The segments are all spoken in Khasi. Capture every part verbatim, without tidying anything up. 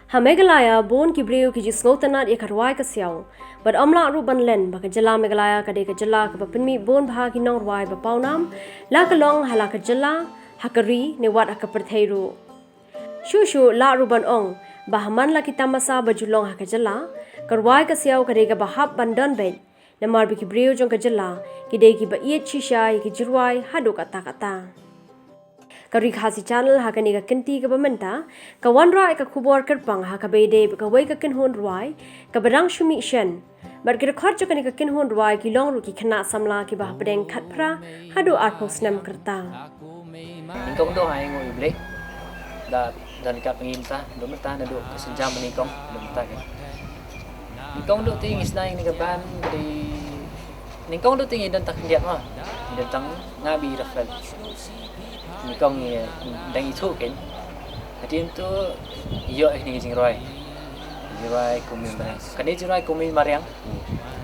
Ha Meghalaya bun ki briew ki ju sngewtynnad ïa ka rwai ka siaw. Bad ym lah ruh ban len ba ka jylla Meghalaya ka dei ka jylla kaba pynmih bun bha ki nongrwai ba pawnam, la ka long ha la ka jylla, ha ka ri ne wat ha ka pyrthei ruh. Shuh shuh lah ruh ban ong ba ha man la ki tamasa ba ju long ha ka jylla, ka rwai ka siaw ka dei kaba hap ban don beit. Namar ba ki briew jong ka jylla ki dei kiba ïeit shisha ïa ki jingrwai haduh katta katta. Ka Ri Khasi Channel ha kane ka kynti kaba mynta ka wanrah ïa ka khubor kyrpang ha kaba ïadei bad kawei ka kynhun rwai kaba dang shu mih shen. Bad ki dkhot jong kane ka kynhun rwai ki long ruh ki khynnah samla kiba hapdeng khatphra haduh arphew snem ka rta. Nyngkong duh ha ïing u Blei. Da da ni ka pyngi mynta, duh mynta, naduh ka sienjam ba nyngkong, duh mynta ka. Nyngkong duh te ngi sdang ïa kane ka band, te nyngkong duh te ngi don tang khyndiat mo. Ngi don tang nga bad i Rafael. Nyngkong ngi dang ithuh kein. Hadien to ïoh ïa kane ka jingrwai. Jingrwai Kum Mei Mariang. Kane jingrwai Kum Mei Mariang.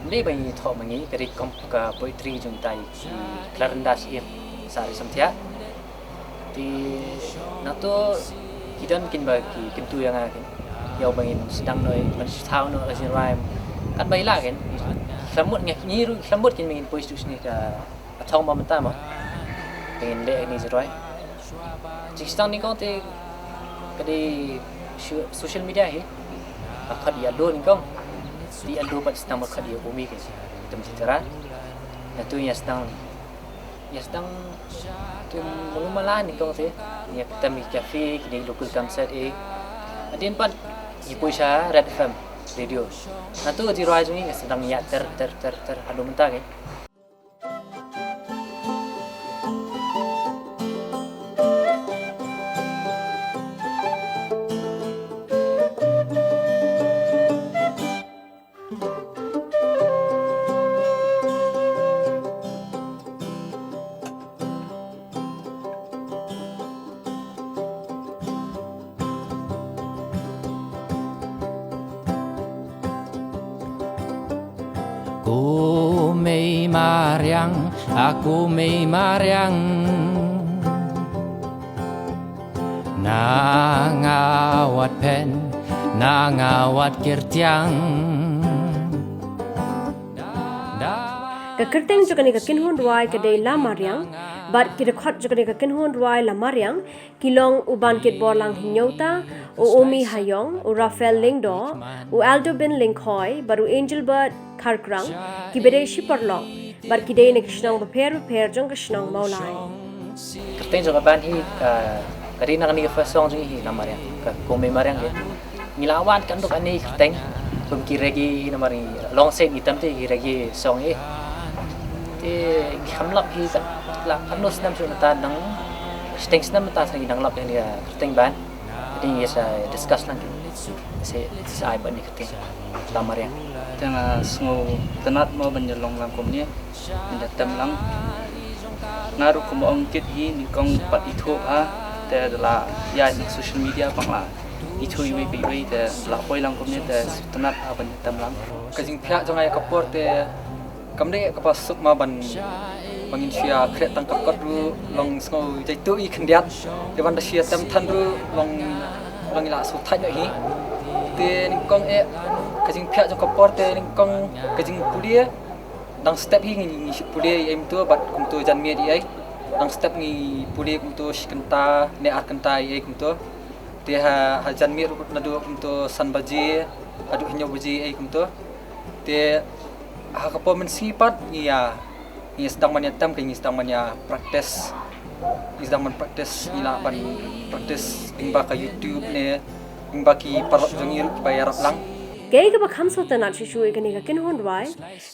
Ym dei ba ngi thoh ma ngi, ka dei kum ka poetry jong kita i Clarinda Syiem, Sari Samthiah. Te nangta ki don kin ba ki kyntu ïa nga kein. Ïa u ba ngin sdang noh, ban sdang noh ka jingrwai. Katba i lah kein. Khlem mut ngi, ngi ruh khlem mut kein ba ngin poi sha shane ka thong ba mynta mo. Ba ngin leh kane ka jingrwai. Jingsdang nyngkong te ka dei shu-, social media hi. Ka khot ïa Aldo nyngkong. Te Aldo pat sdang ba khot ïa u Umi kein. Te mynta te ra. Nangta ïa sdang Ïa sdang tu malu mala nyngkong te. Ïa ktem ïa cafe, kine local concert eh. Hadien pat ngi poi sha Red F M radio. Nangta jingrwai jong ngi ïa sdang ïa ter ter ter ter haduh mynta kein. Kumei mariang, a kumei mariang. Na nga wat phen, na nga wat kyrtiang. Ka kyrteng jong kane ka kynhun rwai ka dei La Mariang, bad ki dkhot jong kane ka kynhun rwai La Mariang ki long u Bankit Borlang Hynñiewta, u Umi Hayong, u Raphael Lyngdoh, u Aldo Bin Lyngkhoi, bad u Angelbert Kharkrang, kiba dei shi paralok, bad ki dei na ki shnong bapher bapher jong ka shnong Mawlai. Kyrteng jong ka band hi, ah, ka dei na kane ka first song jong ngi hi, La Mariang, ka Kumei Mariang hi. Ngi la wan katno katne kyrteng, kum ki reggae, namar ngi long side ngi tam te ki reggae song hi. Te ngi kham lap hi, la katno snem shu nangta nang, shiteng snem nangta sa ngi dang lap ïa kane ka kyrteng band. Te ngi sa discuss lang ki. Sa, sa ai bad kane ka kyrteng La Mariang. Te nga sngewtynnat mo ban ïalong lang kumne. Nda tem lang. Nga ruh kum ong kit hi nyngkong pat ithuh ha. Te da la ïa na social media pat la ithuh iwei pa iwei te la poi lang kumne te sngewtynnat ha ban tem lang. Ka jingphiah jong nga ïa ka por te kam dei kaba suk ma ban, ban ngin shu ïa khreh tang ka kot ruh long sngew jaituh i khyndiat. Te ban da shu ïa tem than ruh long, long i la sngewthait noh hi. Te nyngkong eh ka jingphiah jong ka por te nyngkong ka jingpule. Dang step hi ngi, ngi shu pule ïa kumto bad kumto janmiet ïa. Dang step ngi pule kumto shi kynta ne ar kynta ïa kumto. Te ha, ha janmiet ruh naduh kumto san baje haduh hynñiew baje ïa kumto. Te ha ka por mynsngi pat ngi ïa, ngi sdang ban ïa tem, ngi sdang ban ïa practice. Ngi sdang ban practice, ngi lah ban practice lyngba ka YouTube ne lyngba ki paralok jong ngi ruh kiba ïarap lang. Kaei kaba kham sngewtynnat shuh shuh ïa kane ka kynhun rwai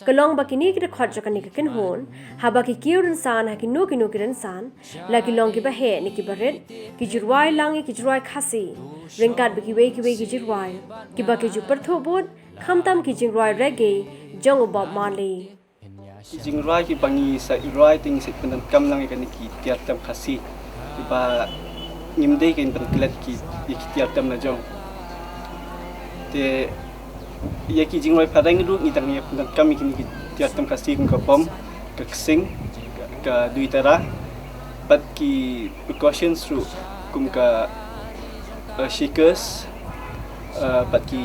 ka long ba kine ki dkhot jong kane ka kynhun, haba ki kiew rynsan ha kino kino ki rynsan, la ki long kiba heh ne kiba rit, ki ju rwai lang ïa ki jingrwai Khasi ryngkat bad kiwei kiwei ki jingrwai kiba ki ju pyrthuh bud, khamtam ki jingrwai reggae jong u Bob Marley. Ki jingrwai kiba ngi sa rwai te ngi sa pyndonkam lang ïa kine ki tiar tem Khasi. Kiba ngim dei kein ban klet ki, ïa ki tiar tem la jong. Te ïa ki jingrwai phareng ruh ngi dang ïa pyndonkam ïa kine ki tiar tem Khasi kum ka bom, ka ksing, ka, ka duitara. Bad ki percussions ruh kum ka, eh, shakers, Uh, bad ki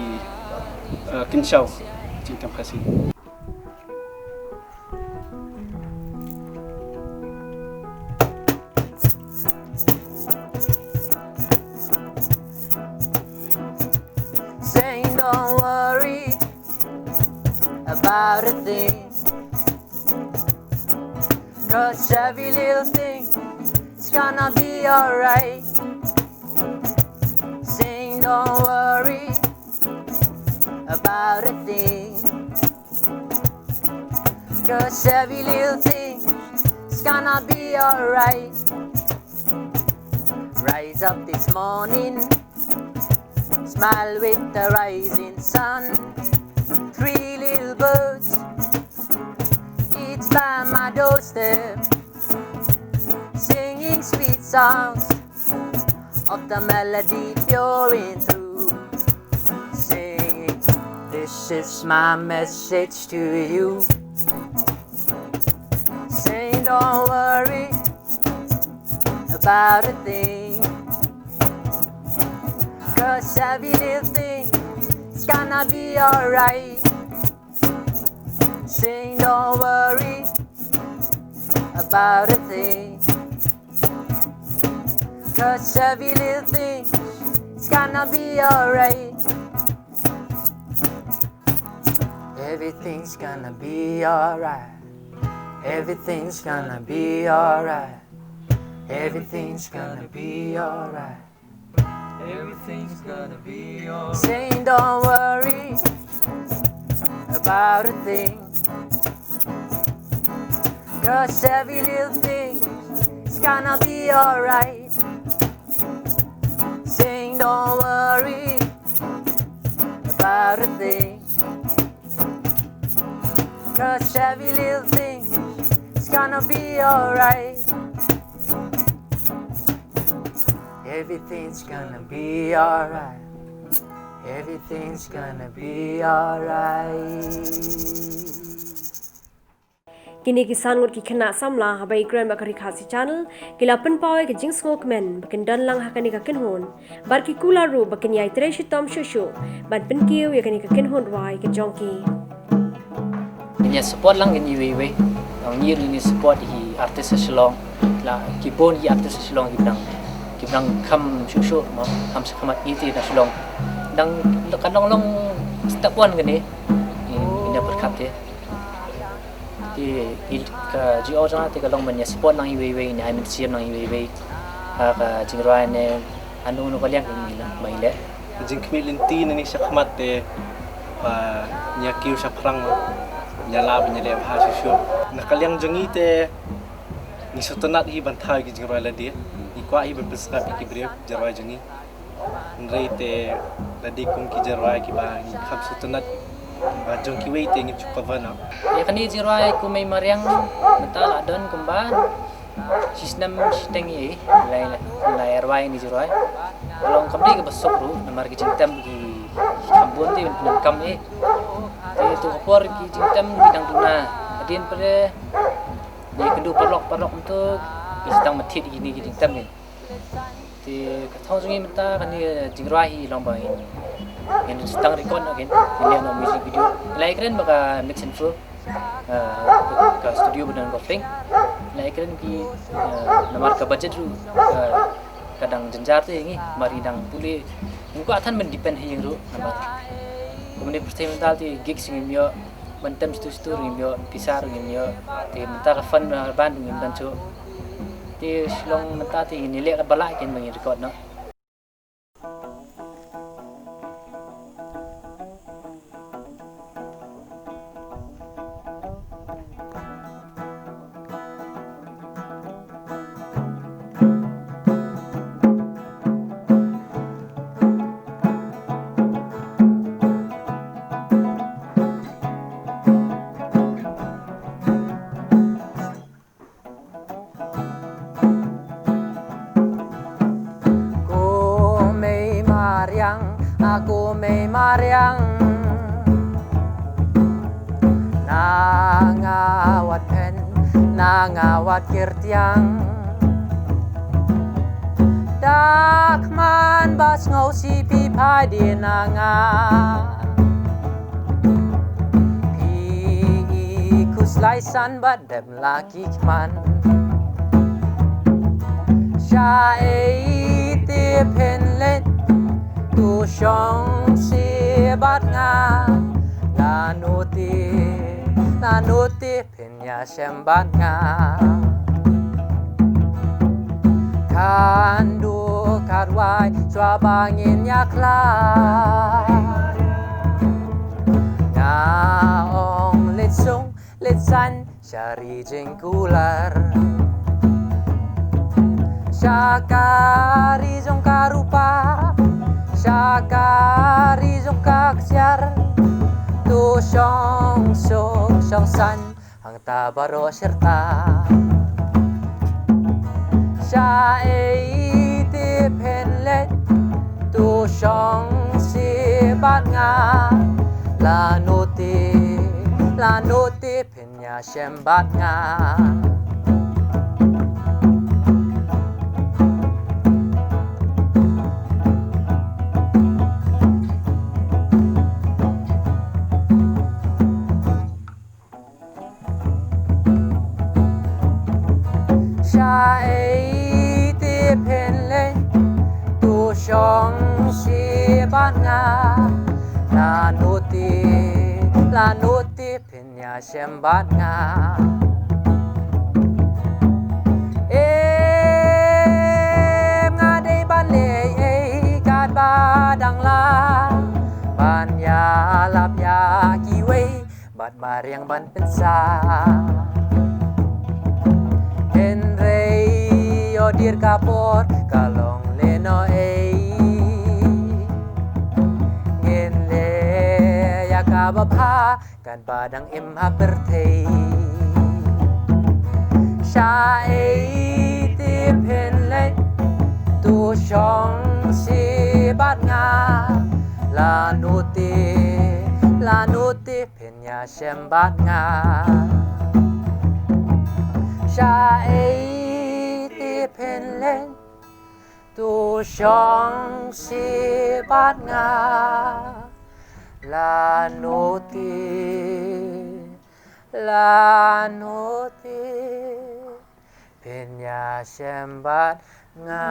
uh, kynshaw jingkam Khasi. Saying don't worry about a thing, 'cause every little thing is gonna be alright. Saying don't worry about a thing, 'cause every little thing is gonna be alright. Rise up this morning, smile with the rising sun. Three little birds, each by my doorstep, singing sweet songs of the melody pouring through. Singing, this is my message to you. Saying don't worry about a thing, 'cause every little thing is gonna be alright. Saying don't worry about a thing, 'cause every little thing is gonna be alright. Everything's gonna be alright. Everything's gonna be alright. Everything's gonna be alright. Everything's gonna be alright. Saying don't worry about a thing, 'cause every little thing is gonna be alright. Saying don't worry about a thing, 'cause every little thing is gonna be alright. Everything's gonna be alright. Everything's gonna be alright. Kine ki san ngut ki khynnah samla haba ki kren bad ka Ri Khasi Channel, ki la pynpaw ïa ka jingsngewkmen ba kin don lang ha kane ka kynhun bad ki kular ruh ba kin ïai trei shitom shuh shuh ban pynkiew ïa kane ka kynhun rwai ka jong ki. Ngin ïa support lang ïa iwei iwei. Ngi ruh ngin ïa support ïa ki artist ha Shillong. La ki bun ki artist ha Shillong ki dang, ki dang kham shuh shuh mo, kham shakhmat ïa ki na Shillong. Dang ka long long step one kane. Ngin ïa pyrkhat te. Te ka jingong jong nga te ka long ban ïa support lang iwei iwei, ïa ai mynsiem lang iwei iwei ha ka jingrwai ne, hano hano ka liang, ïa ngi la ba ngi leh. Jingkhmih lynti na ngi shakhmat te ba ngi ïa kiew shaphrang, ngi ïa lah ban ïa leh bha shuh shuh. Na ka liang jong ngi te ngi sngewtynnat hi ban thaw ïa ki jingrwai lade. Ngi kwah hi ban pynsngap ïa ki briew jingrwai jong ngi. Hynrei te lada kum ki jingrwai kiba ngi kham sngewtynnat ba jong kiwei te ngim shu cover noh. Ïa kane jingrwai Kum Mei Mariang mynta la don kumba shi snem shiteng ïa, la, la, la rwai kane jingrwai. Ka long kam dei kaba suk ruh namar ki jingtem ki, ki kham bun te ban pyndonkam ïa. Te to ka por ki jingtem ki dang duna. Hadien pat de ïa kynduh paralok paralok mynta ki sdang mynta thied ïa kine ki jingtem ïa. Te ka thong jong ngi mynta kane jingrwai hi long ba ngin, ngin sdang record noh kein, ngin leh noh music video. Ngi la ïakren bad ka Mix and Flow, eh, ka studio ba don ha Kawthleng. Ngi la ïakren ki, eh, namar ka budget ruh, eh, ka dang jynjar te ïa ngi, namar ngi dang pule. Ngim kwah than ban depend ha ïing ruh namar kumne pyrthei mynta te gigs ngim ïoh, ban tem stur stur ngim ïoh, pisa ruh ngim ïoh. Te mynta ka fund, eh, ban ruh ngim don shuh. Te Shillong mynta te ngin ïaleh katba lah kein ba ngin record noh. Kumei mariang, a kumei mariang. Nanga wat pen, nanga wat kirtiang. Dak man ba sngewsih phi phai dien na nga. Phi i khuslai san bad dem la ki khman. Shaei te phin leit, to shong sih bad nga. Lano te, lano te phin ïashem bad nga. Khatduh khatwai shuwa ba ngin ïakhlad, nga ong leit sung leit saiñ sha ri jingkular. Sha ka ri jong ka rupa, sha ka ri jong ka ksiar. To shong suk shong saiñ hangta baroh shirta. Shaei te phin leit, to shong sih bad nga. Lano te, lano te phin ïashem bad nga. Shaei te phin leit, to shong sih bad nga. Lano te, lano te phin ïashem bad nga. Em, nga dei ban leh ei ei katba dang lah ban ïalap ïa kiwei bad mariang ban pynsah. Hynrei ïoh dier ka por ka long lehnoh ei. Ngin leh ïa kaba bha katba dang im ha pyrthei. Shaei te phin leit, to shong sih bad nga. Lano te, lano te phin ïashem bad nga. Shaei te phin leit, to shong sih bad nga. Lano te, lano te phin ïashem bad nga.